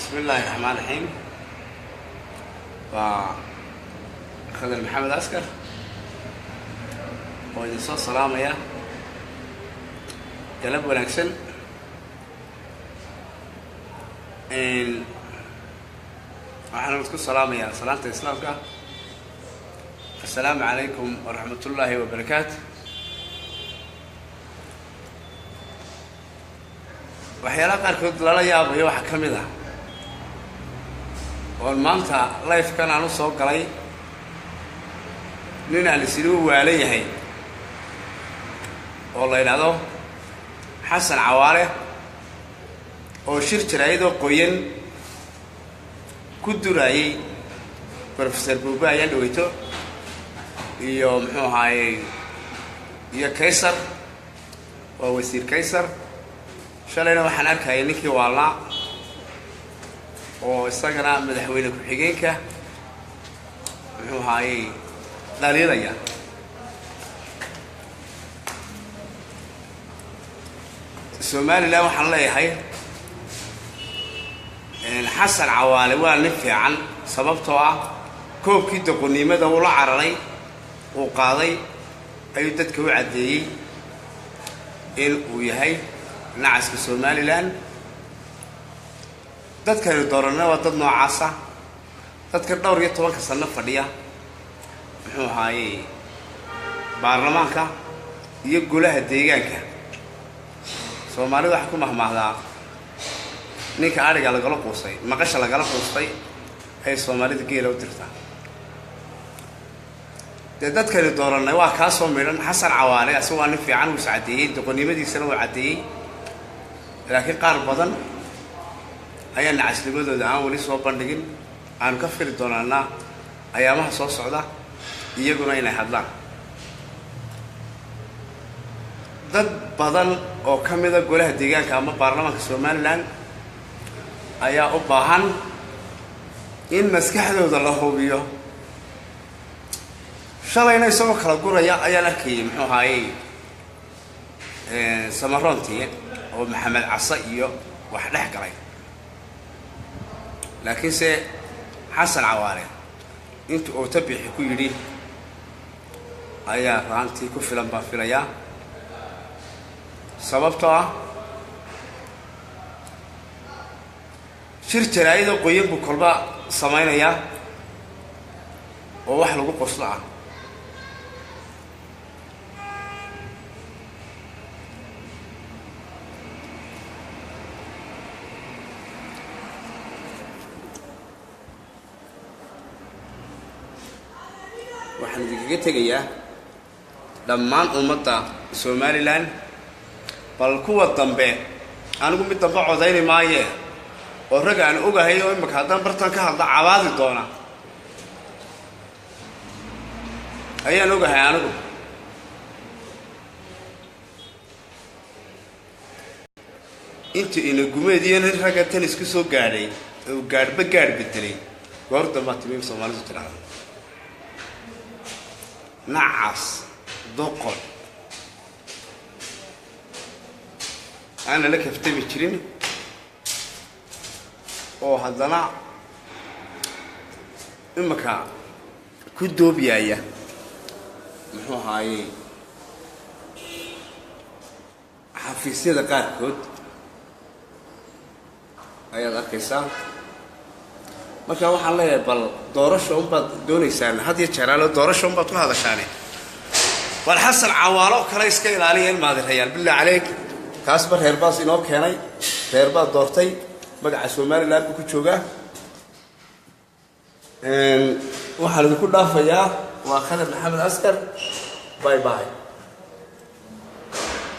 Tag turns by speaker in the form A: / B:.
A: Bismi illaahi raxmaan raxiim. Waa Khadar Maxamed Askar oo idin soo salaamaya. Galab wanaagsan. Waxaan idku salaamayaa salaanta islaamka: assalaamu calaykum waraxmat ullaahi wabarakaatu. Waxyaalaha qaarkood lala yaabayo waxaa ka mid ah oon maanta life-kan aan u soo galay nin aan isinigu waalan yahay oo la yidhaahdo Xasan Cawaale, oo shir jaraayadoo qoyan ku duraayey Professor Buuba ayaan dhaweyto iyo muxuu ahaayey iyo Kaysar, waa wasiir Kaysar. Shalayna waxaan arkayay ninkii waalnaa oo isagana madaxweyne ku-xigeenka muxuu ahaayey dhaliilaya. Somalilan waxaan leeyahay, Xasan Cawaale waa nin fiican, sababtoo ah koobkii doqonnimada uu la cararay uu qaaday ayuu dadka u caddeeyey in uu yahay nacaska Somalilan. Dadkaynu dooranna waa dad noocaasa, dadka dhowr iyo tobanka sano fadhiya muxuu ahaayey baarlamaanka iyo golaha deegaanka. Soomaalida waxaa ku mahmaahdaa ninka adhiga lagala quusay, maqasha lagala quustay ayay Soomaalida geela u dirtaa. Dee dadkaynu doorannay waa kaa soo midhan. Xasan Cawaale asaga waa nin fiican, wuu is caddeeyey, doqonnimadiisana wuu caddeeyey, laakiin qaar badan ayaa nacasnimadooda aan weli soo bandhigin. Aanu ka fili doonaanaa ayaamaha soo socda iyaguna inay hadlaan. Dad badan oo ka mida golaha deegaanka ama baarlamaanka Somalilan ayaa u baahan in maskaxdooda la hubiyo. Shalayna isagoo kala guraya ayaan arkayay muxuu ahaayey Samaroontii oo Maxamed Case iyo wax dhex galay. Laakiinse Xasan Cawaale inta uu tabixi ku yidhi ayaa raantii ku filan baan filayaa, sababtoo ah shir jaraayadoo qoyan buu kolba samaynayaa oo wax lagu qoslo ah. Waxaan idinkaga tegayaa dhammaan ummadda Somalilan, bal kuwa dambe anigu mid dambe codayni maayee, oo rag aan ogahay oo imaka haddaan bartan ka hadla cabaadi doona ayaan ogahay anigu. Inta inagumeed iyo nin ragga tan isku soo gaadhay oo gaadhba gaadh bedelay goor dambaa timi Soomaalidu tidhaahda nacas doqon aan lala kaftami jirin, oo haddana imaka ku doobyaaya muxuu ahaayey xafiisyada qaarkood ayaad arkaysaa. Marka waxaan leeyahay, bal doorasha unbaad doonaysaan had iyo jeeraalo, doorasha unbaad ku hadashaane, bal Xasan Cawaalo kale iska ilaaliya, ilmaadirayaal, billah caleyk. Kaasba reer baas inoo keenay, reer baad doortay, magaca Somalilan buu ku joogaa. Waxaan idinku dhaafayaa, waa Khadar Maxamed Askar. Bye bye.